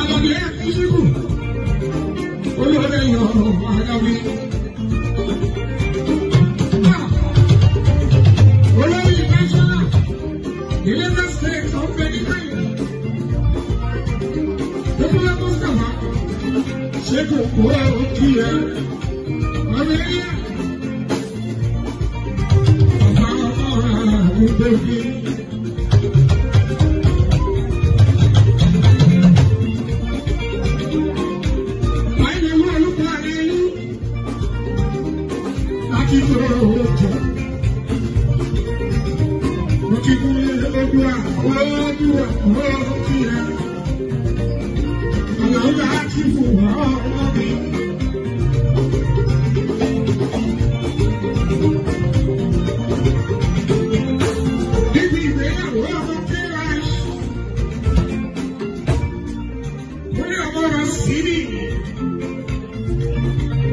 Àlàbí ẹ̀ kú síkù. Olóore yọ̀ Àlàbí. Olórí National, Lagos State of Benin. Gbogbo Mustapha, ṣé kò kó kí ẹ? Ọmọ ẹ̀yà. Bàbá ọmọ àgùnbẹ̀bí. Báyìí ló olùkọ́ àrẹ yín láti dúró oúnjẹ. Mo ti kú Olúwa, Olúwa, kí ẹ. Àlàó láti fún ọmọ mi. Níbi ìgbéyàwó ọmọ Kérash. Mo ní ọmọ rẹ̀ sí ní.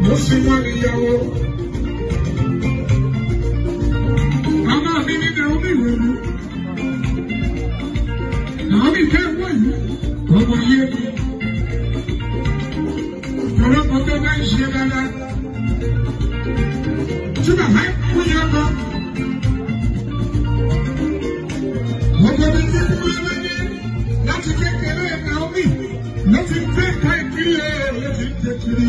Mo sì wọ́n níyàwó. Màmá mi ní Naomi wẹ̀rù. Naomi fẹ́ wọ̀ yìí, ọmọ yé mi. Ọ̀pọ̀lọpọ̀ tó bá ń ṣe dáadáa. Tí bàbá kú yẹn lọ. Ọkọ mi ti kú lọ́wọ́dé láti kékeré Naomi ló ti fẹ́ káàkiri ẹ̀ ló ti fẹ́ kiri.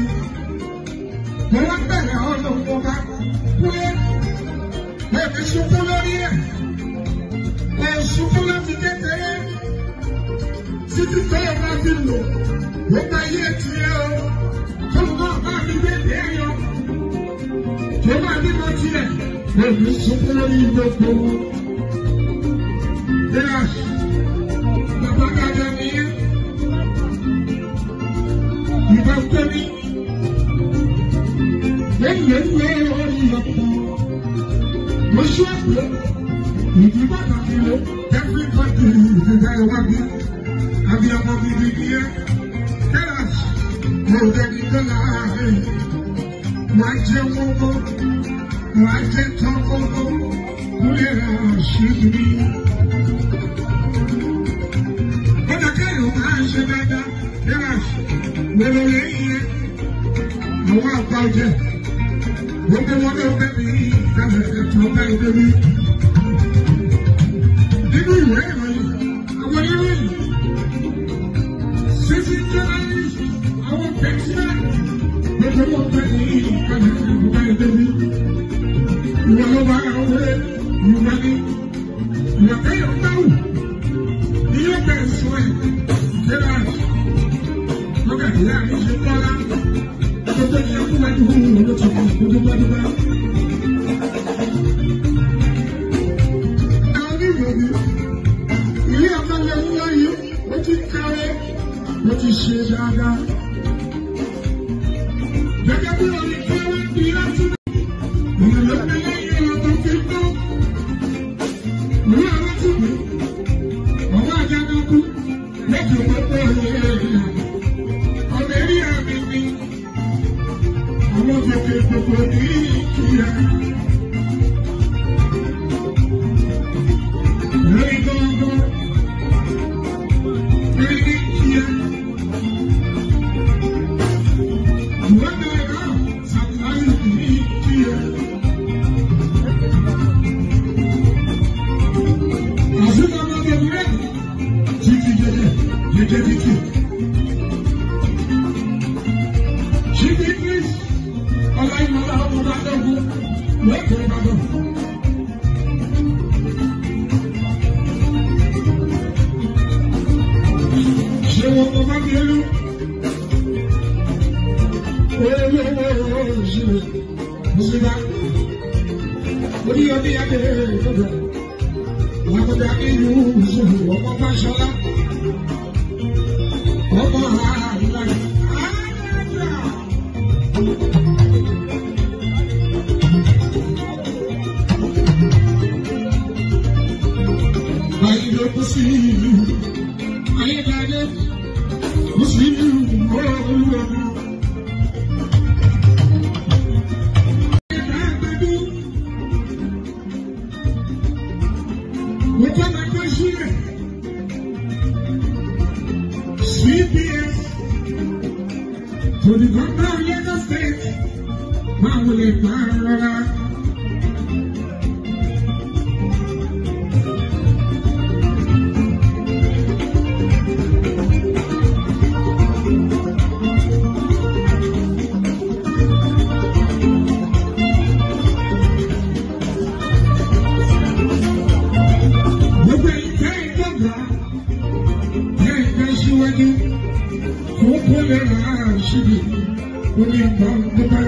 Mo wá bẹ̀rẹ̀ ọlọ́run ọba kúlẹ̀. Bẹ́ẹ̀ni sunkún lórí ẹ̀. Ẹ̀ sunkún láti kékeré. Títí tó o bá fi lò, ó bá yé tiẹ̀ o. Tó o bá bá mi gbé dé yọ. Tó o bá bímọ tiẹ̀. Bẹ́ẹ̀ni sunkún lórí gbogbo wọn. Bẹ́ẹ̀ bàbá dáadáa nìyẹn. Ìbá tó ní. Lẹ́yìn lẹ́yìn orí ọ̀pọ̀. Mo ṣe àpò ìdí pàtàkì ló everybody ìdíjà ìwà bí abiyamọ bíbí nìyẹn. Kẹ́lá mo dẹni dọ́là rẹ̀. Wàá jẹ́ wọ́wọ́, wàá jẹ́ tọ́kọ́kọ́, kúlẹ̀ ṣe mí. Bọ́dà kẹ́yọ̀ máa ń ṣe dáadáa. Kẹ́lá wẹ̀rẹ̀ lẹ́yìn yẹn. Àwọn àgbà ọ̀jẹ̀. Gbogbo wọn ló bẹ́ mi ìkàlẹ̀ ẹ̀tọ́ bá ilé mi. Nínú ìwé ìròyìn, àwọn oníròyìn, citizen journalist, àwọn pẹ̀tíà, gbogbo wọn bẹ́ mi ìkàlẹ̀ ẹ̀tọ́ bá ilé mi. Ìwà ló bá àwọn ìwà ní. Ìwà kẹ́yọ̀ báwù. Ní yóò bẹ̀rẹ̀ sọ ẹ̀. Ìjọba lọ́kàdé láàrin ṣe kọ́lá. Gbogbo ènìyàn kú wájú ló ti kú dúpẹ́dúpẹ́. Àwọn oníròyìn, ilé ọkọ lè ń lọ yìí, ó ti kárẹ́, ó ti ṣe dáadáa. Gẹ́gẹ́ bí orin tí wọ́n ń bí láti ìlú ló ń lẹ́yìn ọ̀rọ̀ tó fi kú. Ìlú àwọn tí mi, ọ̀wọ́ àjànàkú, lẹ́kọ̀ọ́ gbogbo ìrìn ọ̀nà eré àmì mi. Àwọn gòkè gbogbo ní ìkìlẹ̀. Lórí gbọ́ngàn, lórí ní ìkìlẹ̀. Ìwọ́n náà náà ṣàtìláyò ní ìkìlẹ̀. Àṣìkò ọmọdé rẹ̀ títí jẹjẹ jẹjẹ títí. Chief English, Ọláìmọ̀lá ọmọ Balógun, lọ́kùnrin Ìbàdàn. Ṣé wọn kọ bá délú? Olówó òṣèlú, Mùsùlùmá, Oníyọ̀bí Adé Ìbàdàn, Làkúdà ìlú Òṣèlú, ọmọ Fáṣọlá, ọmọ Àlàyé. Ayé kò sí ìlú, ayédáadé, kò sí ìlú olúwọ̀nà. Mo tọ́ ma gbé sílẹ̀, CPS to the governor of Lagos State, máa wọlé máa rọra. Gbogbo ẹ̀yin tẹ́ ẹ dọ́gba, tẹ́ ẹ fẹ́ síwájú, kókó lè rà á síbi, ó ní ọgbà gbọ́dọ̀.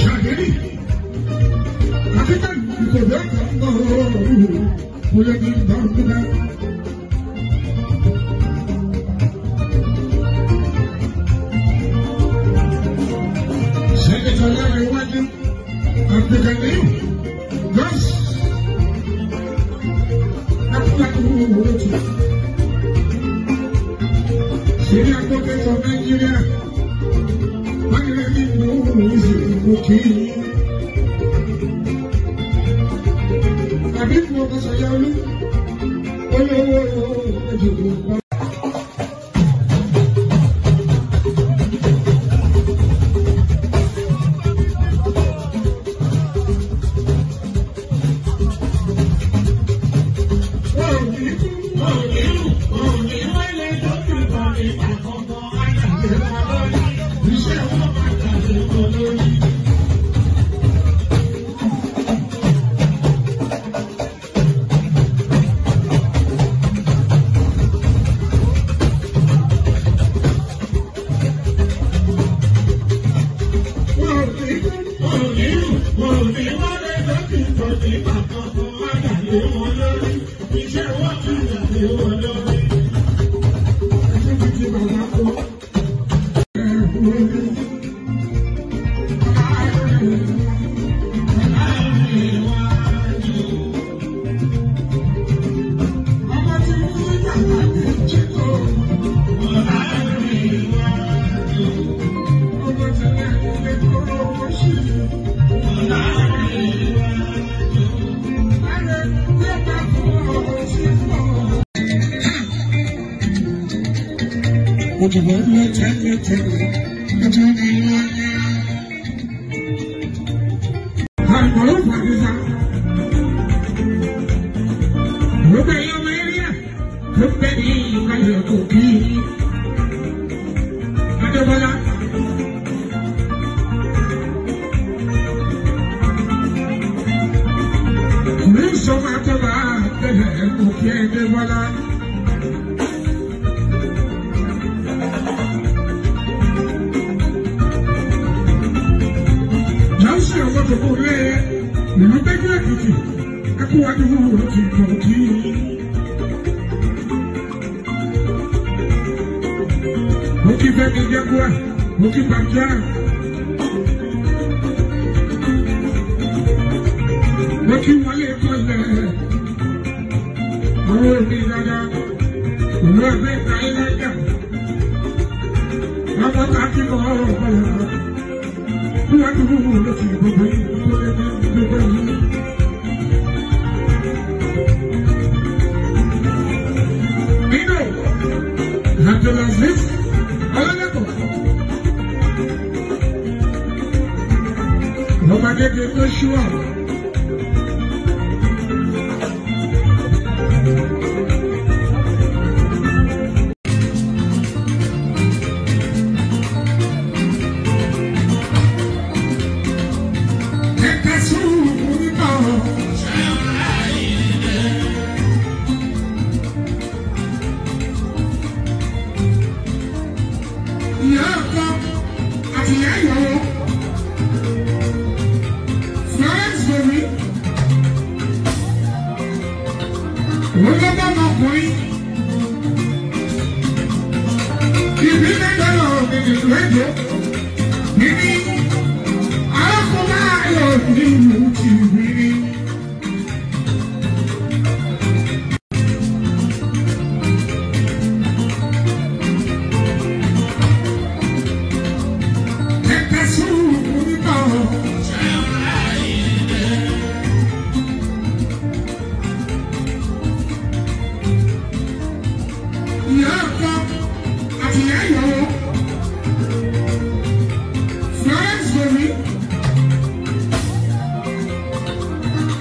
Ṣàgẹ́rì, àkíkà ìkòdó ọ̀gbọ̀n ó lè ní ọgbà gbọ́dọ̀. Sẹ́kẹ̀tọ̀ lára iwájú, Abdulganiyu, Gọ́s, Akúkú Senior Advocate of Nigeria, Báyọ̀lẹ́bí Mòwúrò Òkè. Àbíkú Ọkọ̀sọ̀yọ́lú, olówó ẹ̀jẹ̀.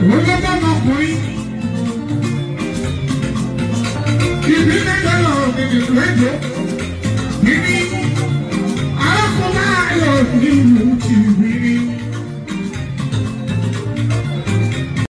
Òun ló bá ọmọkùnrin. Ìbílẹ̀ lọ́rọ̀ mi nìlú Èdó. Níní arákùnrin ayọ̀ ní ìlú